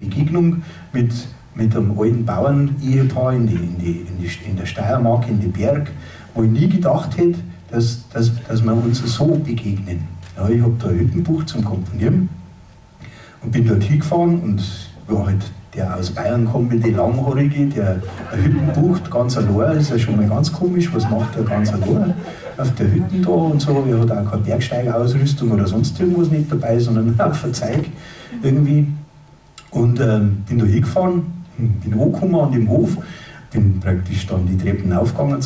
Begegnung mit einem alten Bauern-Ehepaar in der Steiermark, in den Berg, wo ich nie gedacht hätte, dass wir uns so begegnen. Ja, ich habe da ein Hüttenbuch zum Komponieren und bin dort hingefahren und war halt der aus Bayern kommende Langhaarige, der eine Hütten bucht, ganz allein, ist ja schon mal ganz komisch, was macht der ganz allein auf der Hütten da und so. Er hat auch keine Bergsteigerausrüstung oder sonst irgendwas nicht dabei, sondern auch Verzeig irgendwie. Und bin da hingefahren, bin angekommen an dem Hof, bin praktisch dann die Treppen aufgegangen,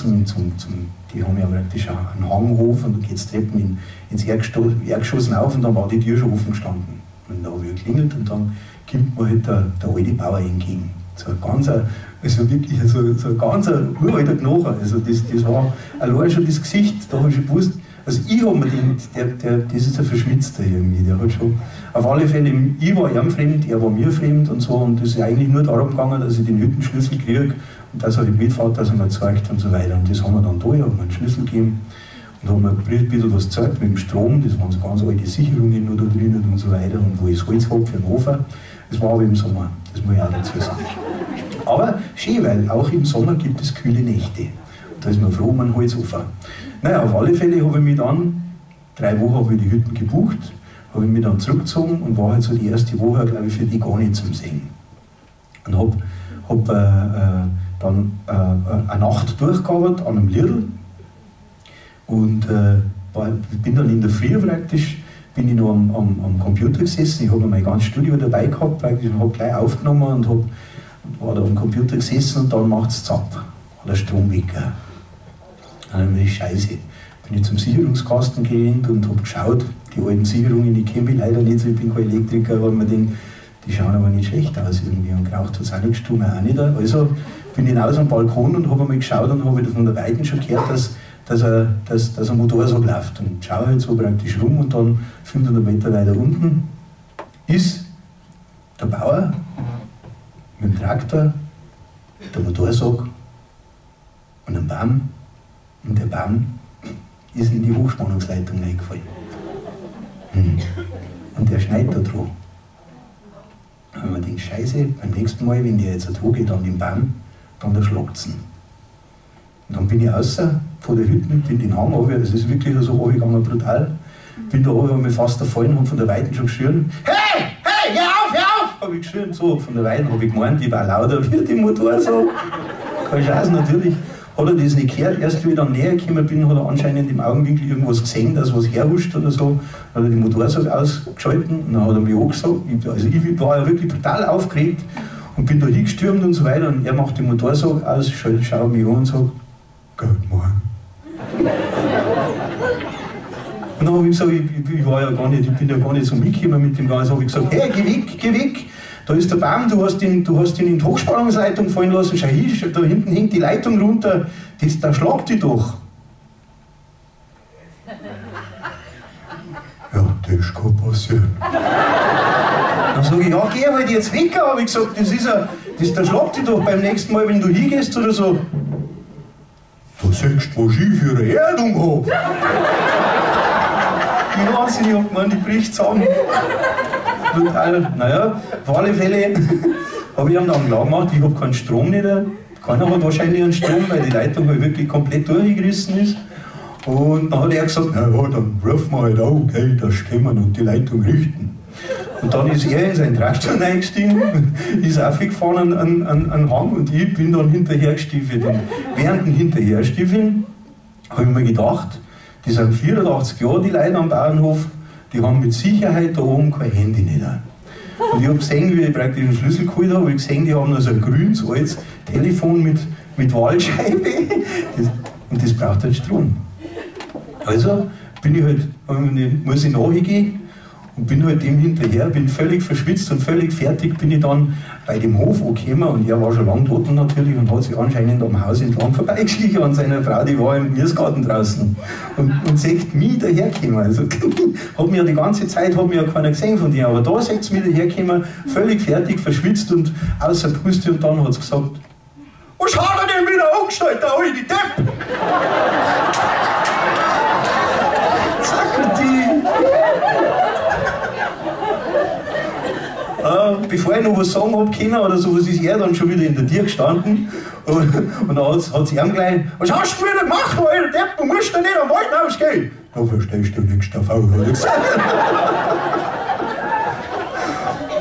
die haben ja praktisch einen Hanghof und da geht's Treppen ins Erdgeschoss auf und dann war die Tür schon offen gestanden. Und da habe ich geklingelt und dann kommt mir halt der alte Bauer entgegen. So ein ganz, also wirklich so ein ganz uralter Knochen. Also das war allein schon das Gesicht, da habe ich schon gewusst, also ich habe mir gedacht, das ist ein Verschmitzter irgendwie, der hat schon, auf alle Fälle, ich war ihm fremd, er war mir fremd und so, und das ist eigentlich nur darum gegangen, dass ich den Hüttenschlüssel kriege und dass er halt mitfährt, dass er mir zeigt und so weiter. Und das haben wir dann da, ich habe mir einen Schlüssel gegeben und haben mir ein bisschen was gezeigt mit dem Strom, das waren so ganz alte Sicherungen nur da drinnen und so weiter, und wo ich das Holz habe für den Ofen. Das war aber im Sommer, das muss ich auch dazu sagen. Aber schön, weil auch im Sommer gibt es kühle Nächte. Und da ist man froh um einen Holzofen. Naja, auf alle Fälle habe ich mich dann, 3 Wochen habe ich die Hütten gebucht, habe ich mich dann zurückgezogen und war halt so die erste Woche, glaube ich, für die gar nicht zum Sehen. Und hab dann eine Nacht durchgearbeitet an einem Lidl und bin dann in der Früh praktisch, bin ich noch am Computer gesessen, ich habe mein ganzes Studio dabei gehabt praktisch und habe gleich aufgenommen und war da am Computer gesessen und dann macht's zapp, war der Strom weg. Dann bin ich scheiße. Bin ich zum Sicherungskasten gerannt und hab geschaut, die alten Sicherungen, die kenne ich leider nicht, so, ich bin kein Elektriker, aber mir denkt, die schauen aber nicht schlecht aus irgendwie und geraucht hat's auch nicht, gestunken auch nicht. Also bin ich hinaus am Balkon und hab einmal geschaut und hab von der Weiten schon gehört, dass ein Motor so läuft. Und schaue halt so praktisch rum und dann 500 Meter weiter unten ist der Bauer mit dem Traktor, der Motorsog und ein Baum. Und der Baum ist in die Hochspannungsleitung reingefallen. Und der schneit da dran. Und man denkt, scheiße, beim nächsten Mal, wenn der jetzt da geht an den Baum, dann erschlagt's ihn. Und dann bin ich raus von der Hütte, bin den Hang runter, das ist wirklich so runtergegangen, brutal. Bin da runter, hab mich fast erfallen, hab von der Weiten schon geschrien, hey, hey, hör auf, hör auf! Hab ich geschrien, so, von der Weiten hab ich gemeint, ich war lauter wie die Motorsäge. Keine Chance, natürlich. Hat er das nicht gehört, erst wie ich dann näher gekommen bin, hat er anscheinend im Augenwinkel irgendwas gesehen, dass was herhuscht oder so. Dann hat er die Motorsäge ausgeschalten und dann hat er mich angesagt. Also ich war ja wirklich brutal aufgeregt und bin da hingestürmt und so weiter. Und er macht die Motorsäge aus, schaut mich an und sagt, Guten Morgen. Und dann habe ich gesagt, ich war ja gar nicht, ich bin ja gar nicht so mitgekommen mit dem Ganzen. Habe ich gesagt, hey, geh weg, geh weg. Da ist der Baum, du hast ihn in die Hochspannungsleitung fallen lassen, schau hin, da hinten hängt die Leitung runter, da schlagt die doch. Ja, das kann passieren. Dann sage ich, ja, geh halt jetzt weg, habe ich gesagt, da schlagt die doch beim nächsten Mal, wenn du hingehst oder so. Da siehst du, was ich für eine Erdung hab. Ich weiß nicht, ich hab gemeint, ich brich zusammen. Total. Naja, auf alle Fälle habe ich ihm dann klar gemacht, ich habe keinen Strom nicht. Keiner hat wahrscheinlich einen Strom, weil die Leitung halt wirklich komplett durchgerissen ist. Und dann hat er gesagt, na ja, dann rufen wir halt auch, okay, das können wir und die Leitung richten. Und dann ist er in seinen Traktor reingestiegen, ist aufgefahren an einen Hang und ich bin dann hinterhergestiefelt. Und während dem Hinterherstiefeln habe ich mir gedacht, die sind 84 Jahre, die Leute am Bauernhof, die haben mit Sicherheit da oben kein Handy nicht. Und ich habe gesehen, wie ich praktisch einen Schlüssel geholt habe, habe ich gesehen, die haben noch so ein grünes, altes Telefon mit Wahlscheibe. Und das braucht halt Strom. Also bin ich halt, muss ich nachgehen und bin halt dem hinterher, bin völlig verschwitzt und völlig fertig, bin ich dann bei dem Hof angekommen und er war schon lange tot natürlich und hat sich anscheinend am Haus entlang vorbeigeschlichen an seiner Frau, die war im Gemüsegarten draußen und sieht mich daherkommen. Also hat mir ja die ganze Zeit hat mir ja keiner gesehen von dir, aber da sieht mich daherkommen, völlig fertig, verschwitzt und außer Puste und dann hat sie gesagt, was hat er denn wieder angestellt, der alte Depp? Zack, die! Bevor ich noch was sagen hab können oder sowas, ist er dann schon wieder in der Tür gestanden. Und dann hat sie ihm gleich, was hast du wieder gemacht, alter Depp, du musst da nicht am Wald rausgehen. Da verstehst du nichts davon, hat er gesagt.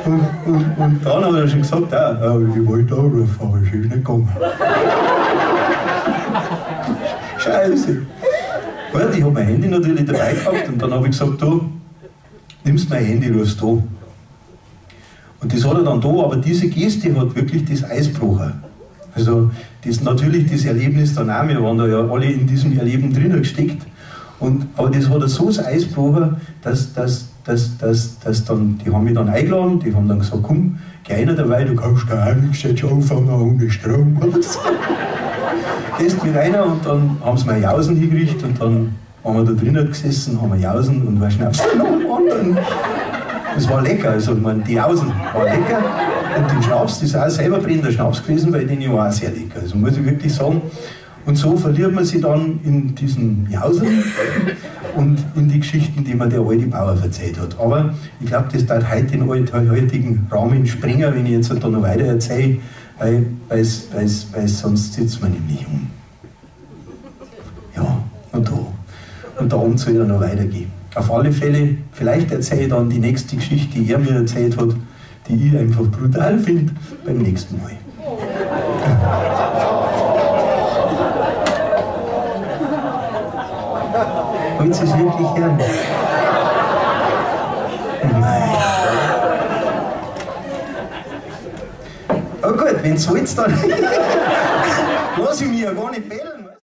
Und dann hat er schon gesagt, ja, ich wollte anrufen, aber es ist nicht gegangen. Scheiße. Gut, ich hab mein Handy natürlich dabei gehabt und dann habe ich gesagt, du, nimmst mein Handy, rufst du. Und das hat er dann da, aber diese Geste hat wirklich das Eis gebrochen. Also das, natürlich das Erlebnis dann auch, wir waren da ja alle in diesem Erleben drinnen gesteckt. Aber das hat er so das Eis gebrochen, dass dann, die haben mich dann eingeladen, die haben dann gesagt, komm, geh einer dabei, du kannst da auch nichts jetzt anfangen ohne Strom. Gehst mit einer und dann haben sie mir Jausen hingerichtet und dann waren wir da drinnen gesessen, haben wir Jausen und war Schnaps nach dem anderen. Das war lecker, also ich meine, die Jausen war lecker und den Schnaps, das ist auch selber brennender Schnaps gewesen, weil den war auch sehr lecker, also muss ich wirklich sagen. Und so verliert man sich dann in diesen Jausen und in die Geschichten, die mir der alte Bauer erzählt hat. Aber ich glaube, das darf heute den heutigen Rahmen sprengen, wenn ich jetzt da noch weiter erzähle, weil sonst sitzt man nämlich um. Ja, und da. Und da oben soll er noch weitergehen. Auf alle Fälle, vielleicht erzähle ich dann die nächste Geschichte, die er mir erzählt hat, die ich einfach brutal finde, beim nächsten Mal. Wollt ihr es wirklich hören? Nein. Oh gut, wenn es wollt, dann lass ich mich ja gar nicht bellen.